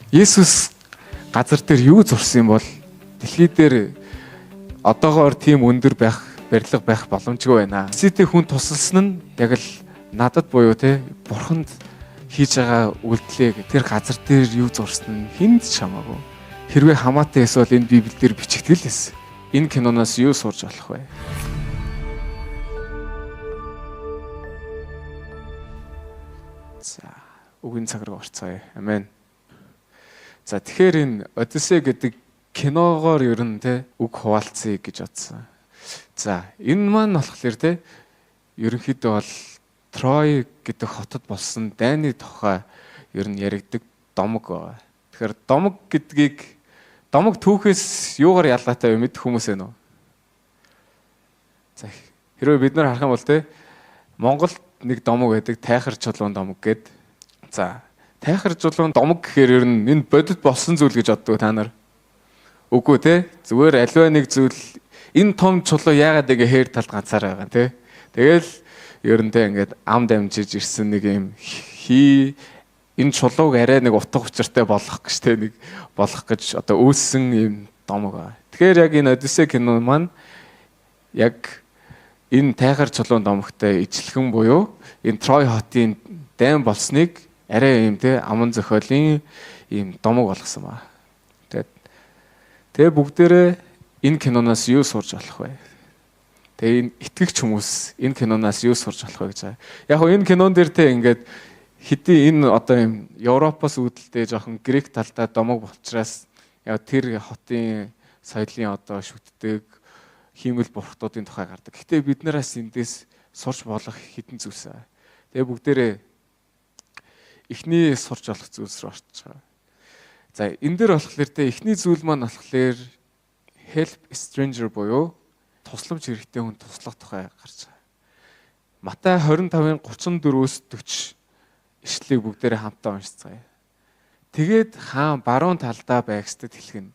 Есүс газар дээр юу зурсан юм бол дэлхий дээр одоогоор тийм өндөр байх барилга байх боломжгүй байна. Цэцэтэй хүн тусалсан нь яг л надад буюу те бурханд хийж байгаа үйлдэлээ тэр газар дээр юу зурсан нь хүнд ч хамаагүй. Хэрвээ хамаатай эсвэл энэ Библи дээр бичигдэл эс. Энэ киноноос юу сурч болох вэ? За, үгийн цаг руу орцгоё. Амен. За, тэгэхээр энэ Одиссе гэдэг киногоор ер нь те үг хуваалцъя гэж бодсон. За, энэ маань болохоор те ерөнхийдөө бол Трой гэдэг хотод болсон дайны тухай ер нь яригдаг домог байгаа. Тэгэхээр домог гэдгийг домог түүхээс юугаар ялгаатай вэ мэдэх хүмүүс ээ нөө? За, хэрвээ бид нар харах юм бол те Монголд нэг домог байдаг, тайхар чулуун домог гэд. За, тайхар чулуун домог гэхээр ер нь энэ бодит болсон зүйл гэж боддог та нар. Үгүй те, зүгээр аливаа нэг зүйл энэ том чулуу яагаад ингэ хээр талд ганцаараа байгаа те. Тэгэл ер нь те ингээд ам дамжиж ирсэн нэг юм хий энэ чулууг арай нэг утга учиртай болгох гэж те нэг болгох гэж одоо үүссэн юм домог байгаа. Тэгэхээр яг энэ Одиссе кино маань яг энэ тайхар чулуун домогтой ижилхэн буюу энэ Трой хотын дайн болсныг арай юм те аман зохиолын ийм домог болгосон ба. Тэгээ бүгдээрээ энэ киноноос юу сурч болох вэ? Тэгээ энэ итгэгч хүмүүс энэ киноноос юу сурч болох вэ гэж байгаа. Яг хөө энэ кинон дээр те ингээд хэдий энэ одоо юм Европоос үүдэлтэй жоохон грек талдаа домог болчраас яг тэр хотын соёлын одоо шүтдэг хиймэл бурхтуудын тухай гардаг. Гэтэ бид нараас эндээс сурч болох хэдэн зүйлс аа. Тэгээ бүгдээрээ эхний сурч болох зүйлс рүү орчих байгаа. За, энэ дээр болохоор те эхний зүйл маань болохоор help stranger буюу тусламж хэрэгтэй хүн туслах тухай гарч байгаа. Матай 25-ын 34-өөс 40 ишлэлийг бүгдээрээ хамтдаа уншицгаая. Тэгээд хаан баруун талдаа байгстад хэлгэнэ.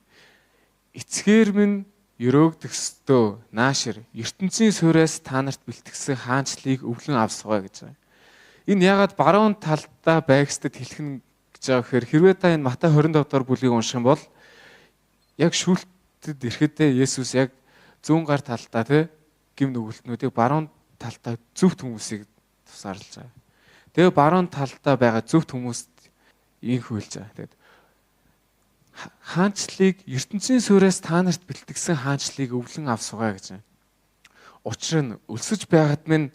Эцгээр минь өрөөгдөхстөө наашир ертөнцийн суурьаас та нарт бэлтгэсэн хаанчлалыг өвлөн авсгай гэж байгаа. Энэ ягаад баруун талдаа байгстад хэлхэн гэж байгаа гэхээр хэрвээ та энэ Матай 25 дугаар бүлгийг унших юм бол яг шүүлтэд ирэхэд Есүс яг зүүн гар талдаа те гим нүгэлтнүүдийг баруун талдаа зөвхт хүмүүсийг тусгаарлаж байгаа. Тэгээ баруун талдаа байгаа зөвхт хүмүүст инх хуйлж байгаа. Тэгээд хаанчлалыг ертөнцийн суурьаас та нарт бэлтгэсэн хаанчлалыг өвлөн авсугай гэж байна. Учир нь өлсөж байхад минь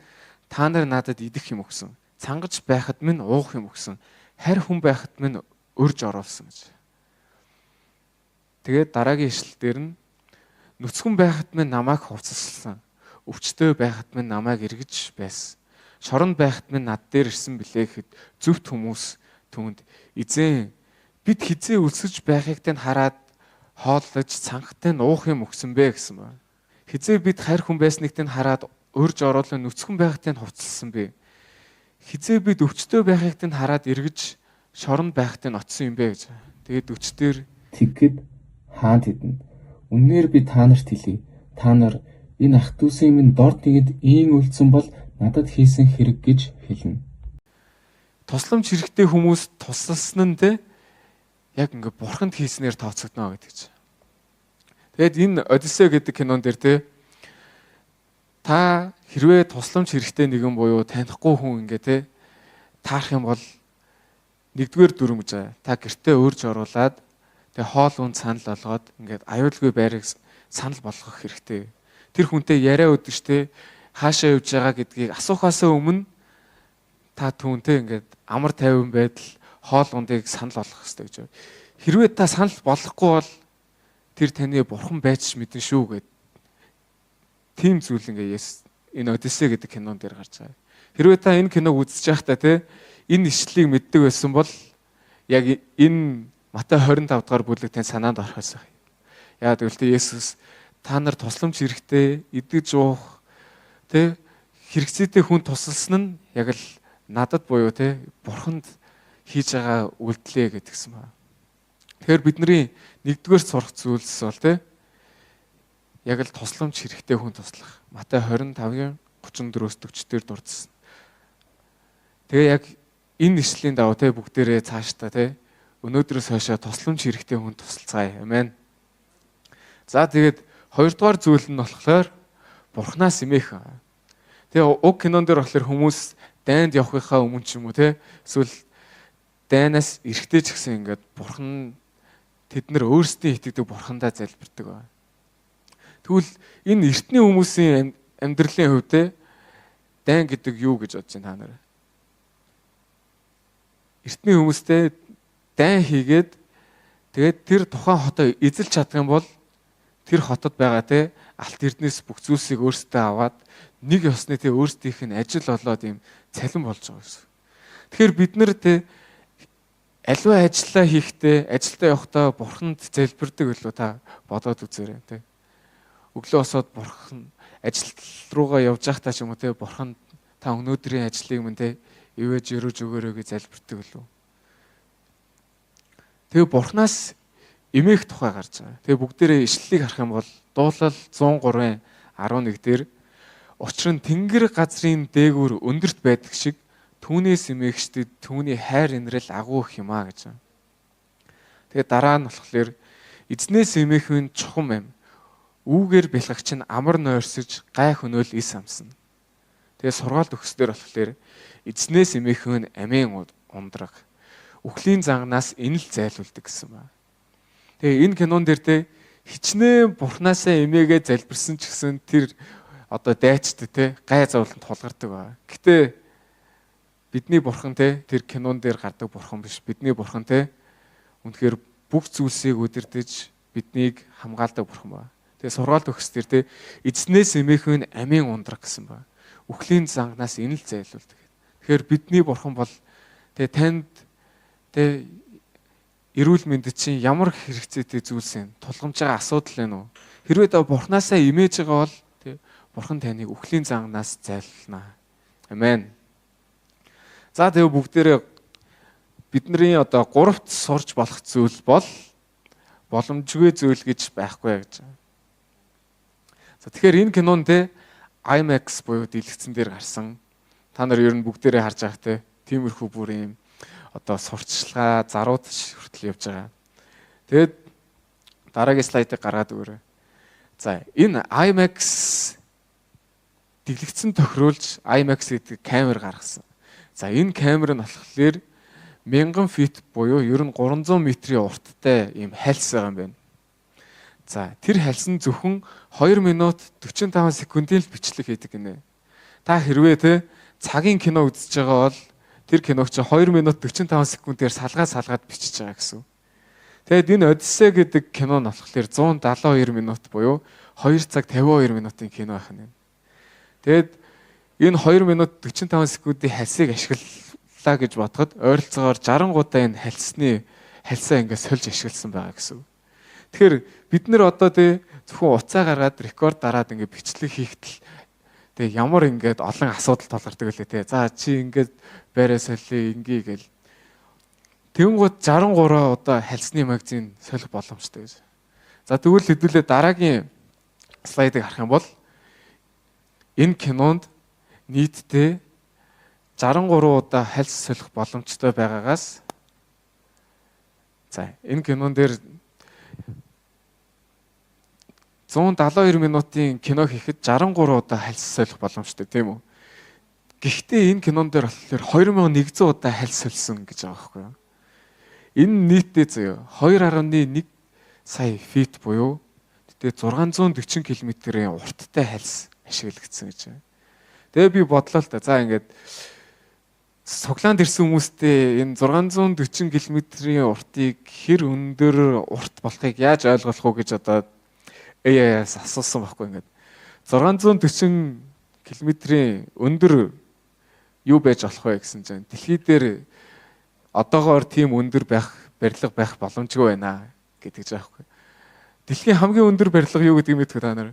та нар надад идэх юм өгсөн. Цангаж байхад минь уух юм өгсөн. Харь хүн байхад минь урьж оруулсан гэж. Тэгээд дараагийн ишлэл дээр нь нүцгэн байхад минь намайг хувцасласан. Өвчтөй байхад минь намайг эргэж байсан. Шоронд байхад минь над дээр ирсэн билээ гэхэд зөвхт хүмүүс түүнд эзэн бид хизээ өлсөж байхыг тань хараад хооллож цангахтай нь уух юм өгсөн бэ гэсэн байна. Хизээ бид хайр хүн байсныг тань хараад урьж оруулан нүцгэн байхыг тань хувцалсан бэ. Хизээ бид өвчтөй байхыг тань хараад эргэж шоронд байхыг тань очсон юм бэ гэж. Тэгээд өвчтөр тэгэхэд хаан тэдэнд үннээр би та нарт хэлье. Та нар энэ ах дүүсийн минь дорд нэгэнд ийм үлдсэн бол надад хийсэн хэрэг гэж хэлнэ. Тусламж хэрэгтэй хүмүүс тусалсан нь те яг ингээ бурханд хийснээр тооцогдно гэдэг чинь. Тэгээд энэ Одиссе гэдэг кинон дээр те та хэрвээ тусламж хэрэгтэй нэгэн буюу танихгүй хүн ингээ те таарах юм бол нэгдүгээр дүрм гэж байгаа. Та гэртээ өөрж оруулаад тэгээ хоол үнд санал болгоод ингээд аюулгүй байрыг санал болгох хэрэгтэй. Тэр хүнтэй яриа өдөж те хаашаа явж байгаа гэдгийг асуухаасаа өмнө та түүнтэй ингээд амар тайван байдал хоол ундыг санал болгох хэрэгтэй гэж байна. Хэрвээ та санал болгохгүй бол тэр таны бурхан байж мэдэн шүү гэд. Тийм зүйл ингээ энэ Одиссе гэдэг кинон дээр гарч байгаа. Хэрвээ та энэ киног үзэж байхдаа те энэ ишлэлийг мэддэг байсан бол яг энэ Матай 25 дугаар бүлэг тань санаанд орох байсан. Яагаад гэвэл те Есүс та нар тусламж хэрэгтэй, идэж уух те хэрэгцээтэй хүн тусалсан нь яг л надад буюу те бурханд хийж байгаа үйлдэлээ гэдгсэн байна. Тэгэхээр бидний нэгдүгээр сурах зүйлс бол те яг л тусламж хэрэгтэй хүн туслах. Матай 25-ын 34-өөс 40 дээр дурдсан. Тэгээ яг энэ ишлэлийн дагуу те бүгдээрээ цаашдаа те өнөөдрөөс хойшоо тусламж хэрэгтэй хүн тусалцгаая. Амен. За тэгээд хоёрдугаар зүйл нь болохоор Бурханаас эмээх. Тэгээ уг кинон дээр болохоор хүмүүс дайнд явахынхаа өмнө ч юм уу те эсвэл дайнаас эрэхтэй ч гэсэн ингээд Бурхан тэд нар өөрсдийн итгэдэг Бурхандаа залбирдаг байна. Тэгвэл энэ эртний хүмүүсийн амьдралын хувьд те дайн гэдэг юу гэж бодож байна та нар? Эртний хүмүүстэй дайн хийгээд тэгээд тэр тухайн хотоо эзэлж чадах юм бол тэр хотод байгаа те алт эрднээс бүх зүйлсийг өөрсдөө аваад нэг ёсны те өөрсдийнх нь ажил болоод ийм цалин болж байгаа гэсэн. Тэгэхээр бид нар те аливаа ажиллаа хийхдээ ажилдаа явахдаа бурханд залбирдаг билүү та бодоод үзээрэй те. Өглөө босоод бурхан ажил руугаа явж байхдаа ч юм уу те бурхан та өнөөдрийн ажлыг мөн те ивэж өрөөж өгөөрэй гэж залбирдаг билүү. Тэгээ бурханаас эмээх тухай гарч байгаа. Тэгээ бүгдээрээ ишлэлийг харах юм бол дуулал 103:11 дээр учир нь тэнгэр газрын дээгүүр өндөрт байдаг шиг түүнээс эмээгчдэд түүний хайр инрэл агуу их юм а гэж. Тэгээ дараа нь болохоор эзнээс эмээх нь чухам юм. Үүгээр бэлгагч нь амар нойрсож гай хөнөөл ис амсна. Тэгээ сургаалт өгсдөр болохоор эзнээс эмээх нь амийн ундраг. Үхлийн занганаас энэл зайлуулдаг гэсэн ба. Тэгээ энэ кинон дээр те хичнээн бурхнаасаа эмээгээ залбирсан ч гэсэн тэр одоо дайчд те гай зовлонд тулгардаг ба. Гэтэ бидний бурхан те тэр кинон дээр гардаг бурхан биш. Бидний бурхан те үнэхээр бүх зүйлсийг удирдах биднийг хамгаалдаг бурхан ба. Тэгээ сургаалт өгс тэр те эзнээс эмээх нь амийн ундраг гэсэн ба. Үхлийн занганаас энэл зайлуулдаг. Тэгэхээр бидний бурхан бол тэ танд тэ эрүүл мэнд чинь ямар хэрэгцээтэй зүйлс юм тулгамж байгаа асуудал байна уу? Хэрвээ та бурхнаасаа имэж байгаа бол тэ бурхан таныг үхлийн занганаас зайлуулна. Амен. За тэгээ бүгдээрээ бидний одоо гуравт сурч болох зүйл бол боломжгүй зүйл гэж байхгүй гэж. За тэгэхээр энэ кинон те IMAX буюу дэлгэцэн дээр гарсан. Та нар ер нь бүгдээрээ харж байгаа те тиймэрхүү бүр юм одоо сурталчилгаа, зарууд хүртэл явж байгаа. Тэгээд дараагийн слайдыг гаргаад өгөөрэй. За энэ IMAX дэлгэцэн тохируулж IMAX гэдэг камер гаргасан. За энэ камер нь болохоор 1000 feet буюу ер нь 300 метрийн урттай ийм хальс байгаа юм байна. За тэр хальс нь зөвхөн 2 минут 45 секундын л бичлэг хийдэг гинэ. Та хэрвээ те цагийн кино үзэж байгаа бол тэр киног чи 2 минут 45 секундээр салгаад бичиж байгаа гэсэн. Тэгээд энэ Одиссе гэдэг кино нь болохоор 172 минут буюу 2 цаг 52 минутын кино байх нь. Тэгээд энэ 2 минут 45 секундын хальсыг ашиглалаа гэж бодоход ойролцоогоор 60 удаа энэ хальсаа ингээд сольж ашигласан байгаа гэсэн. Тэгэхээр бид нэр одоо тий зөвхөн утсаа гаргаад рекорд дараад ингээд бичлэг хийхдээ тэгээ ямар ингээд олон асуудал тулгардаг лээ тий. За чи ингээд байраа солиё ингээ гэл. Тэнгууд 63 удаа хальсны магазин солих боломжтой гэж. За тэгвэл хэдүүлээ дараагийн слайдыг харах юм бол энэ кинонд нийтдээ 63 удаа хальс солих боломжтой байгаагаас за энэ кинон дээр 172 минутын кино хийхэд 63 удаа хальс солих боломжтой тийм үү? Гэхдээ энэ кинон дээр болохоор 2100 удаа хальс сольсон гэж байгаа байхгүй юу? Энэ нийтдээ заяа 2.1 сая feet буюу тэгтээ 640 км-ийн урттай хальс ашиглагдсан гэж байна. Тэгээ би бодлоо л да. За ингээд суглаанд ирсэн хүмүүстэй энэ 640 км-ийн уртыг хэр өндөр урт болохыг яаж ойлгох уу гэж одоо AI-аас асуусан байхгүй ингээд 640 км-ийн өндөр юу байж болох вэ гэсэн чинь дэлхий дээр одоогоор тийм өндөр байх барилга байх боломжгүй байна гэдэг ч аахгүй. Дэлхийн хамгийн өндөр барилга юу гэдгийг мэдэх та нар?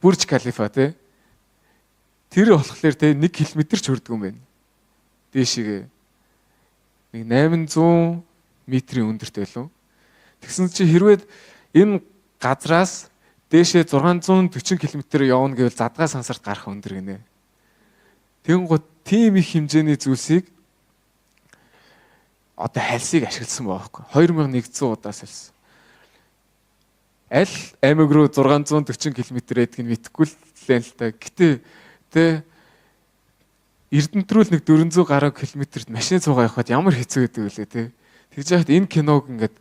Бурж Калифа тий. Тэр болохоор тий 1 км ч хүрдэг юм байна. Дээшигээ нэг 800 метрийн өндөрт байлуу. Тэгсэн чи хэрвээ энэ газраас дээшээ 640 км явна гэвэл задгаа сансарт гарах өндөр гинэ. Тэнгууд тийм их хэмжээний зүйлсийг одоо хальсыг ашигласан байгаа байхгүй. 2100 удаа сольсон. Аль аймаг руу 640 км гэдгийг нь мэдэхгүй л л та. Гэтэ тэ Эрдэнэт рүү л нэг 400 гаруй километрт машин цугаа явахад ямар хэцүү гэдэг вүлээ те. Тэгж яхад энэ киног ингээд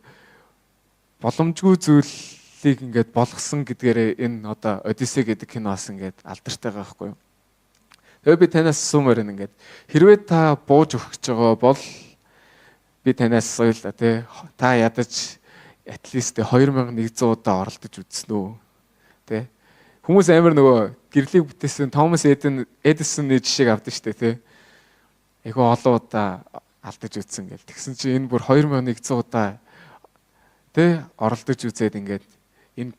боломжгүй зүйлийг ингээд болгосон гэдгээрээ энэ одоо Одиссе гэдэг кино бас ингээд алдартай байгаа байхгүй юу. Тэгээ би танаас асуумаар байна ингээд хэрвээ та бууж өгөх гэж байгаа бол би танаас асууя л да те. Та ядаж at least 2100 удаа оролдож үзсэн үү? Тэ. Хүмүүс амар нөгөө гэрлийг бүтээсэн Томас Эдисоны жишээг авдаг шүү дээ, тий. Айгүй олон удаа алдаж үзсэн гэл. Тэгсэн чинь энэ бүр 2100 удаа тий оролдож үзээд ингээд энэ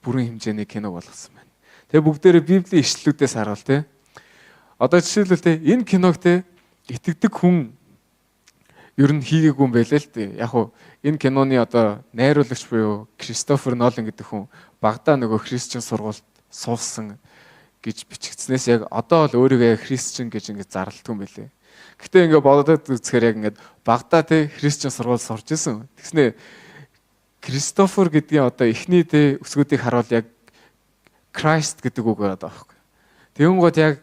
бүрэн хэмжээний киног болгосон байна. Тэгээ бүгдээрээ Библийн ишлэлүүдээс харуул тий. Одоо жишээлбэл тий энэ киног тий итгэдэг хүн ер нь хийгээгүй юм байлээ л дээ. Яг хуу энэ киноны одоо найруулагч буюу Кристофер Нолан гэдэг хүн багадаа нөгөө христчин сургуульд суусан гэж бичигдснээс яг одоо л өөрийгөө христчин гэж ингэж зарлалдаг юм байлээ. Гэтэ ингээ бодоод үзэхээр яг ингээд багадаа те христчин сургууль сурч исэн. Тэгснэ Кристофер гэдгийн одоо эхний те өсгүүдийг харуул яг Christ гэдэг үг байгаа байхгүй. Тэгэнгүүт яг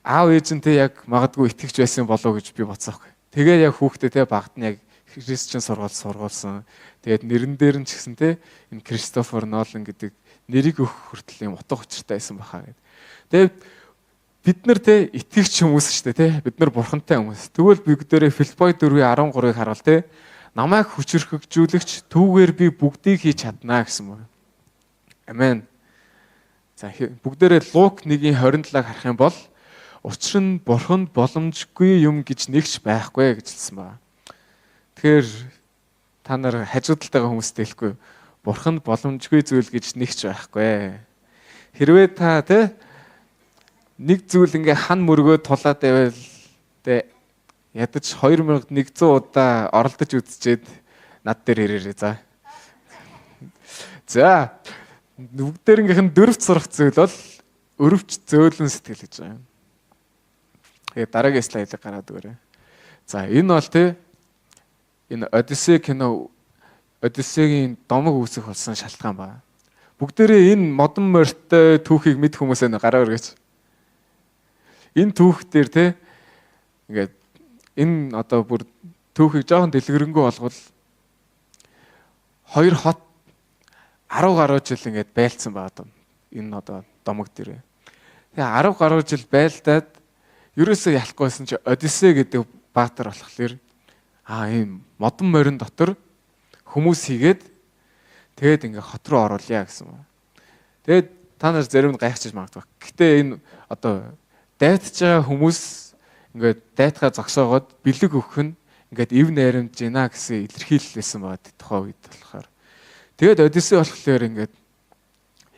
аав ээж нь те яг магадгүй итгэвч байсан болов уу гэж би бодсон байхгүй. Тэгээ яг хүүхдээ те багад нь яг христчин сургууль сургуулсан. Тэгээд нэрэн дээр нь ч гэсэн те энэ Кристофер Нолан гэдэг нэрийг өгөх хүртэл юм утга учиртай байсан баха гэд. Тэгээд бид нар те итгэгч хүмүүс шүү дээ те. Бид нар бурхантай хүмүүс. Тэгвэл бүгдээрээ Филиппой 4:13-ыг харуул те. Намайг хүчрхэгжүүлэгч түүгээр би бүгдийг хийж чаднаа гэсэн юм. Амен. За бүгдээрээ Лук 1:27-ыг харах юм бол учир нь бурханд боломжгүй юм гэж нэгч байхгүй гэж хэлсэн байна. Тэгэхээр та нар хажуудалтайгаа хүмүүстэй хэлэхгүй бурханд боломжгүй зүйл гэж нэгч байхгүй. Хэрвээ та те нэг зүйл ингээ хан мөргөө тулаад байвал те ядаж 2100 удаа оролдож үзчихэд над дээр ирээрэй за. За бүгдээрнгийнх нь дөрөвт сурах зүйл бол өрөвч зөөлөн сэтгэл гэж байгаа юм. Тэгээ дараагийн слайдыг гаргаад өгөөрэй. За энэ бол те энэ Одиссе кино Одиссегийн домог үүсэх болсон шалтгаан байна. Бүгдээрээ энэ модон морьтой түүхийг мэд хүмүүс энэ гараа өргөж. Энэ түүх дээр те ингээд энэ одоо бүр түүхийг жоохон дэлгэрэнгүй болгол хоёр хот 10 гаруй жил ингээд байлцсан байгаа даа. Энэ одоо домог дээр. Тэгээ 10 гаруй жил байлдаад ерөөсөө ялахгүйсэн чи Одиссе гэдэг баатар болохоор ийм модон морин дотор хүмүүс хийгээд тэгээд ингээ хот руу оруулъя гэсэн юм. Тэгээд та нар зарим нь гайхчих магадгүй. Гэтэ энэ одоо дайтж байгаа хүмүүс ингээд дайтгаа зогсоогоод бэлэг өгөх нь ингээд ив найрамдж байна гэсэн илэрхийлэл байсан байгаа тухайн үед болохоор. Тэгээд Одиссе болохоор ингээд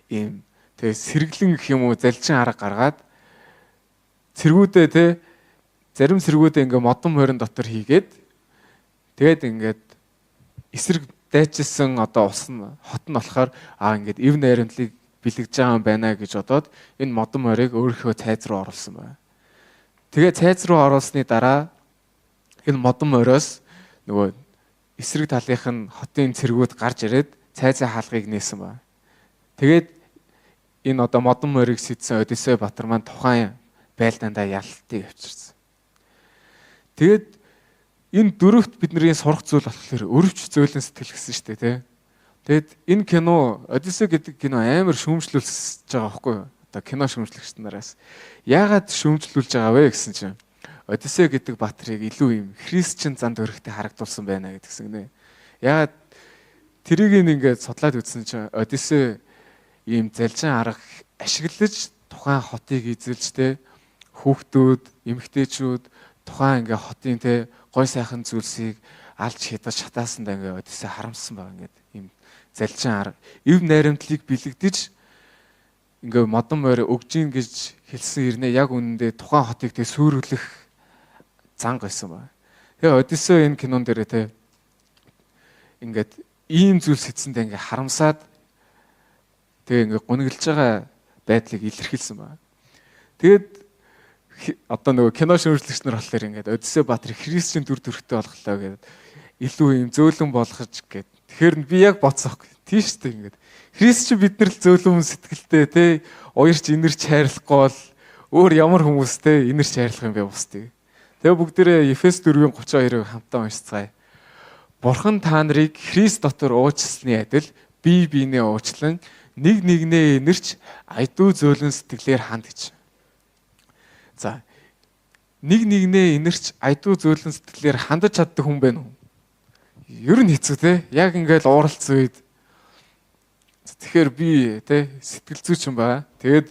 ийм тэгээ сэргэлэн гэх юм уу залжин арга гаргаад цэргүүдээ те зарим цэргүүдээ ингээ модон морин дотор хийгээд тэгээд ингээд эсрэг дайчилсан одоо ус нь хот нь болохоор ингээд ив найрамдлыг бэлэгдэж байгаа юм байна гэж бодоод энэ модон морийг өөрийнхөө цайз руу оруулсан байна. Тэгээ цайз руу оруулсны дараа энэ модон мориос нөгөө эсрэг талынх нь хотын цэргүүд гарч ирээд цайзын хаалгыг нээсэн байна. Тэгээд энэ одоо модон морийг сэтсэн Одиссей Баатар маань тухайн байлдаандаа ялалтыг авчирсан. Тэгээд энэ дөрөвт бидний сурах зүйл болохоор өрөвч зөөлөн сэтгэл гэсэн шүү дээ, тэ. Тэгэд энэ кино Одиссе гэдэг кино амар шүүмжлүүлж байгаа байхгүй юу? Одоо кино шүүмжлэгч нараас яагаад шүүмжлүүлж байгаа вэ гэсэн чинь Одиссе гэдэг баатрыг илүү юм христчин зан төрхтэй харагдуулсан байна гэдгсэн гинэ. Яагаад тэрийг ингээд судлаад үзсэн чинь Одиссе ийм залжин арга ашиглаж тухайн хотыг эзэлж те хүүхдүүд, эмэгтэйчүүд тухайн ингээ хотын те гой сайхан зүйлсийг алж хядаж шатаасандаа ингээ Одиссе харамссан байгаа ингээд ийм залжин арга эв найрамдлыг бэлэгдэж ингээ модон морь өгж ийн гэж хэлсэн хэрнээ яг үнэндээ тухайн хотыг те сүрүүлэх занг байсан байна. Тэгээ Одиссе энэ кинон дээр те ингээд ийм зүйл сэтсэндээ ингээ харамсаад тэгээ ингээ гуниглаж байгаа байдлыг илэрхийлсэн байна. Тэгээд одоо нөгөө кино шүүмжлэгч нар болохоор ингээд Одиссе Баатрыг христчэн дүр төрхтэй болголоо гэдэг илүү юм зөөлөн болгож гэд. Тэгэхээр би яг бодсон байхгүй. Тийм шүү дээ ингээд. Христ чи бид нар л зөөлөн сэтгэлтэй те уярч инэрч хайрлахгүй бол өөр ямар хүмүүс те инэрч хайрлах юм бэ бусдыг. Тэгээ бүгдээрээ Ефес 4:32-ыг хамтдаа уншицгаая. Бурхан та нарыг Христ дотор уучлсны адил бие биенээ уучлан нэг нэгнээ инэрч айдуу зөөлөн сэтгэлээр ханд гэж. За нэг нэгнээ инэрч айдуу зөөлөн сэтгэлээр хандаж чаддаг хүн байна уу? Ер нь хэцүү те. Яг ингээл ууралцсан үед. Тэгэхээр би те сэтгэл зүйч юм байна. Тэгээд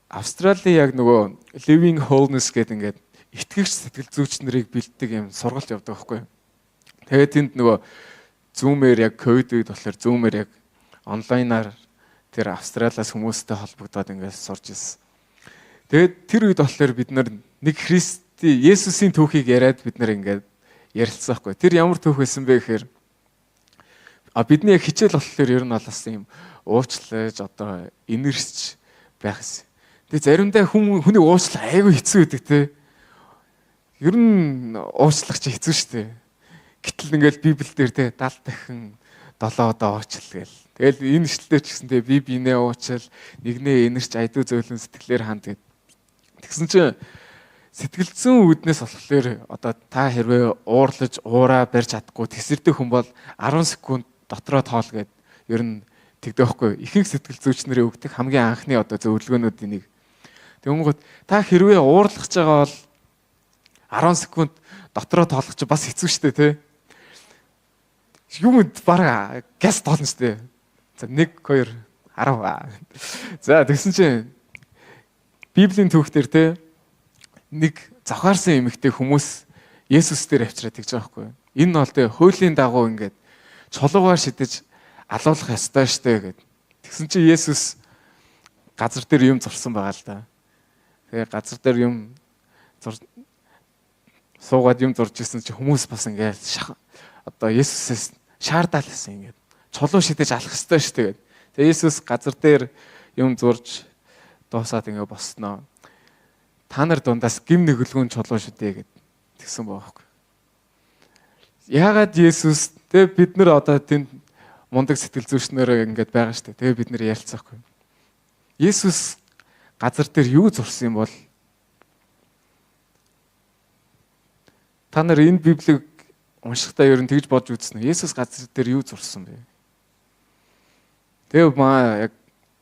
Австралийн яг нөгөө Living Wholeness гэдэг ингээд итгэгч сэтгэл зүйч нарыг бэлддэг юм сургалт явдаг байхгүй юу? Тэгээд тэнд нөгөө Zoom-ээр яг ковид үед болохоор Zoom-ээр яг онлайнаар тэр Австралиас хүмүүстэй холбогдоод ингээд сурж ирсэн. Тэгээд тэр үед болохоор бид нар нэг Христийн Есүсийн түүхийг яриад бид нар ингээд ярилцсан байхгүй. Тэр ямар түүх байсан бэ гэхээр бидний яг хичээл болохоор ер нь бол бас юм уучлаж одоо инэрч байх гэсэн. Тэгээ заримдаа хүн хүний уучлах айгүй хэцүү байдаг те. Ер нь уучлах чи хэцүү шүү дээ. Гэтэл ингээл Библиэлд те 70 дахин 7 удаа уучил гээл. Тэгэл энэ ишлэлээр ч гэсэн те би бинээ уучил, нэгнээ инэрч айдуу зөөлөн сэтгэлээр ханд гэд. Тэгсэн чинь сэтгэл зүйн үүднээс болохоор одоо та хэрвээ уурлаж уураа барьж чадахгүй тэсэрдэг хүн бол 10 секунд дотроо тоол гэд ер нь тэгдэг байхгүй. Ихэнх сэтгэл зүйч нарын өгдөг хамгийн анхны одоо зөвлөгөөнүүдийн нэг. Тэнгүүт та хэрвээ уурлах гэж байгаа бол 10 секунд дотроо тоолох чи бас хэцүү шттэ тий. Юм бараг газ тоолно шттэ. За 1 2 10. За тэгсэн чинь Библийн түүх дээр те нэг завхаарсан эмэгтэй хүмүүс Есүс дээр авчираад тэгж байгаа байхгүй юу? Энэ нь бол те хуулийн дагуу ингээд чулуугаар шидэж алуулах ёстой штэ гэд. Тэгсэн чинь Есүс газар дээр юм зурсан байгаа л да. Тэгээ газар дээр юм суугаад юм зурж исэн чи хүмүүс бас ингээд одоо Есүсээс шаардаал гэсэн ингээд чулуу шидэж алах ёстой штэ гэд. Тэгээ Есүс газар дээр юм зурж дуусаад ингээд босноо. Та нар дундаас гим нүгэлгүн чулуу шидэ гэд тэгсэн байгаа байхгүй. Яагаад Есүс тэгээ бид нар одоо тэнд мундаг сэтгэл зүйчнэр ингээд байгаа штэ. Тэгээ бид нар ярилцаахгүй. Есүс газар дээр юу зурсан юм бол та нар энэ Библийг уншихдаа ер нь тэгж бодж үзсэн үү? Есүс газар дээр юу зурсан бэ? Тэгээ маа яг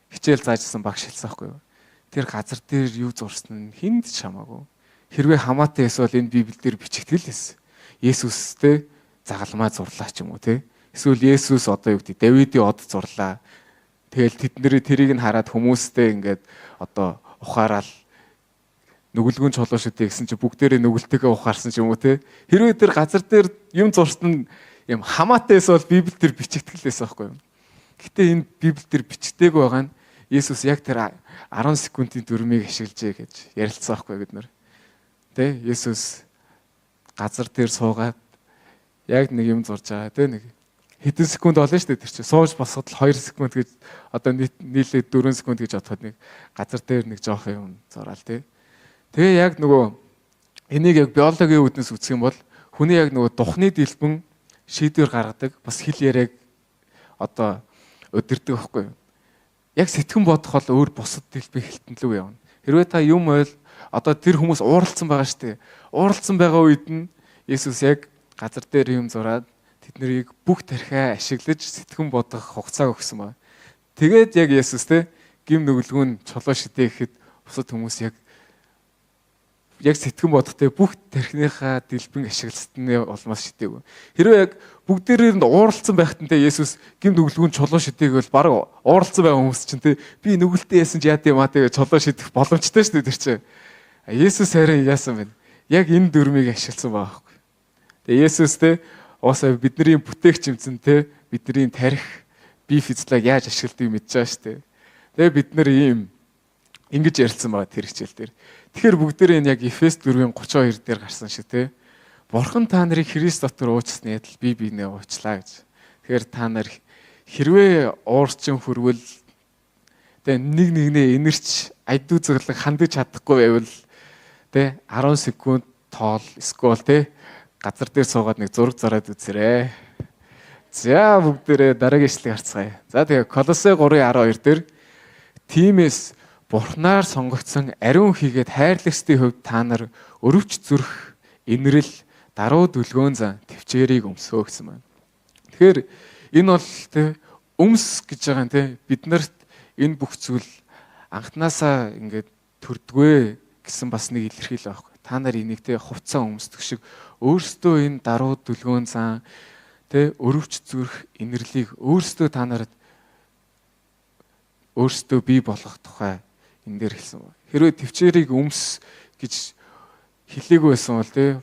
хичээл заажсан багш хэлсэн байхгүй юу? Тэр газар дээр юу зурсан нь хүнд ч хамаагүй. Хэрвээ хамаатай эсвэл энэ Библиэл дээр бичигдэл байсан. Есүстэй загалмай зурлаа ч юм уу те. Эсвэл Есүс одоо юу гэдэг Давидын од зурлаа. Тэгэл тэдний тэрийг нь хараад хүмүүстэй ингээд одоо ухаараал нүгэлгүн чулуу шүтээ гэсэн чи бүгдээрээ нүгэлтэйгээ ухаарсан ч юм уу те. Хэрвээ тэр газар дээр юм зурсан нь юм хамаатай эсвэл Библиэл дээр бичигдэл байсан байхгүй юу? Гэтэ энэ Библиэл дээр бичигдээгүй байгаа нь Есүс яг тэр 10 секундын дүрмийг ашиглажээ гэж ярилцсан байхгүй бид нар. Тэ Есүс газар дээр суугаад яг нэг юм зурж байгаа тэ нэг хэдэн секунд болно шүү дээ тэр чинь сууж босоход л 2 секунд гэж одоо нийлээд 4 секунд гэж бодоход нэг газар дээр нэг жоох юм зураал тэ. Тэгээ яг нөгөө энийг яг биологийн үүднээс үзэх юм бол хүний яг нөгөө духны дэлбэн шийдвэр гаргадаг бас хэл яриаг одоо удирдах байхгүй юу? Яг сэтгэн бодох бол өөр бусад дэлбэн хэлтэн лүү явна. Хэрвээ та юм ойл одоо тэр хүмүүс ууралцсан байгаа шүү дээ. Ууралцсан байгаа үед нь Есүс яг газар дээр юм зураад тэднийг бүх тархиа ашиглаж сэтгэн бодох хугацааг өгсөн ба. Тэгээд яг Есүс те гим нүгэлгүн чулуу шидэ гэхэд бусад хүмүүс яг сэтгэн бодохтой бүх тархиныхаа дэлбэн ашигласны улмаас шидээгүй. Хэрвээ яг бүгдээрээ нь ууралцсан байхад нь те Есүс гим нүгэлгүн чулуу шидэх бол баг ууралцсан байгаа хүмүүс чинь те би нүгэлтэй яасан ч яа гэм аа те чулуу шидэх боломжтой шүү дээ тэр чинь. Есүс харин яасан бэ? Яг энэ дүрмийг ашигласан байгаа байхгүй. Тэгээ Есүс те уусаа бидний бүтээгч юмсан те бидний тарих бие физиолог яаж ашигладгийг мэдж байгаа шүү дээ. Тэгээ бид нэр ийм ингэж ярилцсан байгаа тэр хичээл дээр. Тэгэхээр бүгдээрээ энэ яг Эфес 4:32 дээр гарсан шиг те. Бурхан та нарыг Христ дотор уучлсны адил би биенээ уучлаа гэж. Тэгэхээр та нар хэрвээ уурчин хөрвөл тэгээ нэг нэгнээ инэрч айдуу зөвлөн хандаж чадахгүй байвал тэ 10 секунд тоол эсвэл тэ Газар дээр суугаад нэг зураг зараад үзээрэй. За бүгдээрээ дараагийн ишлэгийг харцгаая. За тэгээ Колоссе 3:12 дээр тиймээс Бурхнаар сонгогдсон ариун хийгээд хайрлагчдын хувьд та нар өрөвч зүрх, инрэл, даруй дүлгөөн зан төвчээрийг өмсөө гэсэн байна. Тэгэхээр энэ бол тэ өмс гэж байгаа нь тэ бид нарт энэ бүх зүйл анхнаасаа ингээд төрдгөө гэсэн бас нэг илэрхийлэл байхгүй. Та нар энийг тэ хувцас өмсдөг шиг өөрсдөө энэ даруй дүлгөөн зан тэ өрөвч зүрх, инэрлийг өөрсдөө та нарт өөрсдөө бий болгох тухай энэ дээр хэлсэн байна. Хэрвээ төвчээрийг өмс гэж хэлээгүй байсан бол тэ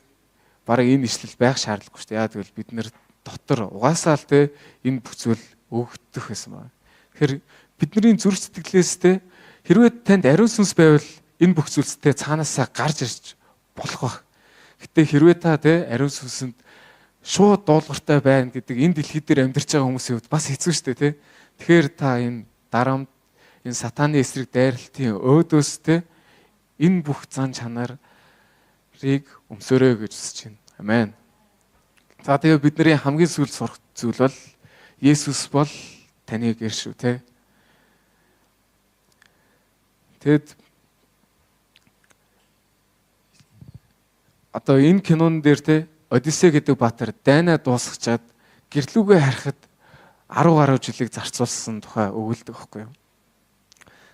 бараг энэ ишлэл байх шаардлагагүй шүү дээ. Яа гэвэл бид нэр дотор угаасаа л тэ энэ бүх зүйл өгөгдөх байсан байна. Тэгэхээр бидний зүрх сэтгэлээс тэ хэрвээ танд ариун сүнс байвал энэ бүх зүйлстэй цаанаасаа гарч ирж болох байх. Гэтэ хэрвээ та тэ ариун сүнсэнд шууд дуулууртай байна гэдэг энэ дэлхий дээр амьдарч байгаа хүмүүсийн хувьд бас хэцүү шүү дээ тэ. Тэгэхээр та энэ дарамт, энэ сатааны эсрэг дайралтын өөдөөс тэ энэ бүх зан чанарыг өмсөөрэй гэж хүсэж байна. Амен. За тэгээ бидний хамгийн сүүлд сурах зүйл бол Есүс бол таны гэр шүү тэ. Тэгэд одоо энэ кинон дээр те Одиссей гэдэг баатар дайнаа дуусгачаад гэрлүүгээ харахад 10 гаруй жилийг зарцуулсан тухай өгүүлдэг байхгүй юу.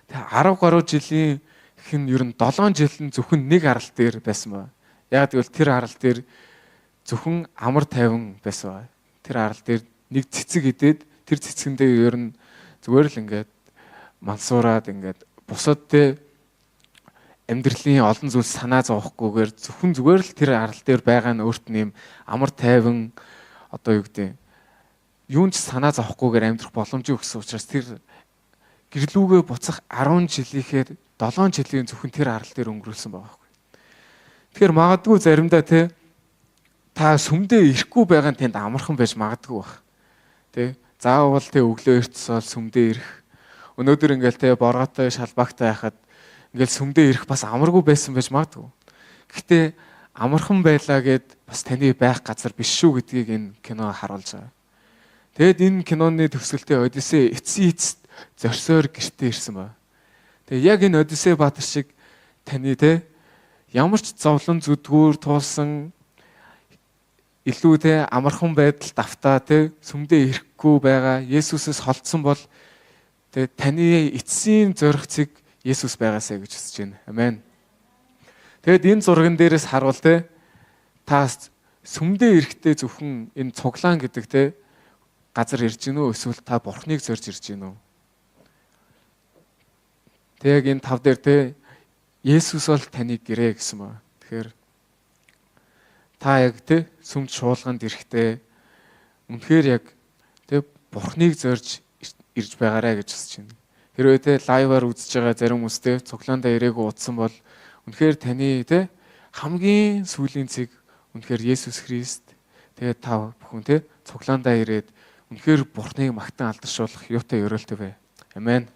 Тэгээ 10 гаруй жилийн хэн ер нь 7 жил нь зөвхөн нэг арал дээр байсан ба. Яг гэвэл тэр арал дээр зөвхөн амар тайван байсан ба. Тэр арал дээр нэг цэцэг идээд тэр цэцгэндээ ер нь зүгээр л ингээд мансуураад ингээд бусад те амьдралын олон зүйл санаа зовхгүйгээр зөвхөн зүгээр л тэр арал дээр байгаа нь өөрт нь юм амар тайван одоо юу гэдэг юун ч санаа зовхгүйгээр амьдрах боломжийг өгсөн учраас тэр гэрлүүгээ буцах 10 жилийнхээ 7 жилийн зөвхөн тэр арал дээр өнгөрүүлсэн байгаа байхгүй. Тэгэхээр магадгүй заримдаа те та сүмдээ ирэхгүй байгаа нь танд амархан байж магадгүй байх. Тэ заавал те өглөө эртсол сүмдээ ирэх. Өнөөдөр ингээл те борготой шалбаагтай байхад ингээл сүмдээ ирэх бас амаргүй байсан байж магадгүй. Гэхдээ амархан байлаа гэд бас таны байх газар биш шүү гэдгийг энэ кино харуулж байгаа. Тэгэд энэ киноны төгсгөлтөө Одиссей эцсийн эцэст зорьсоор гэртээ ирсэн ба. Тэгээ яг энэ Одиссей баатар шиг таны те ямар ч зовлон зүдгүүр туулсан илүү те амархан байдалд автаа те сүмдээ ирэхгүй байгаа Есүсээс холдсон бол те таны эцсийн зорих цэг Есүс байгаасай гэж хүсэж байна. Амен. Тэгэд энэ зурган дээрээс харуул те та сүмдээ ирэхдээ зөвхөн энэ цуглаан гэдэг те газар ирж гинүү эсвэл та Бурхныг зорж ирж гинүү? Тэг яг энэ тав дээр те Есүс бол таны гэрээ гэсэн ба. Тэгэхээр та яг те сүмд шуулганд ирэхдээ үнэхээр яг те Бурхныг зорж ирж байгаарэ гэж хүсэж байна. Хэрвээ те лайваар үзэж байгаа зарим хүмүүс те цуглаандаа ирээгүй удсан бол үнэхээр таны те хамгийн сүүлийн цэг үнэхээр Есүс Христ. Тэгээд та бүхэн те цуглаандаа ирээд үнэхээр Бурхныг магтан алдаршуулах юутай өрөөлтэй бай. Амен.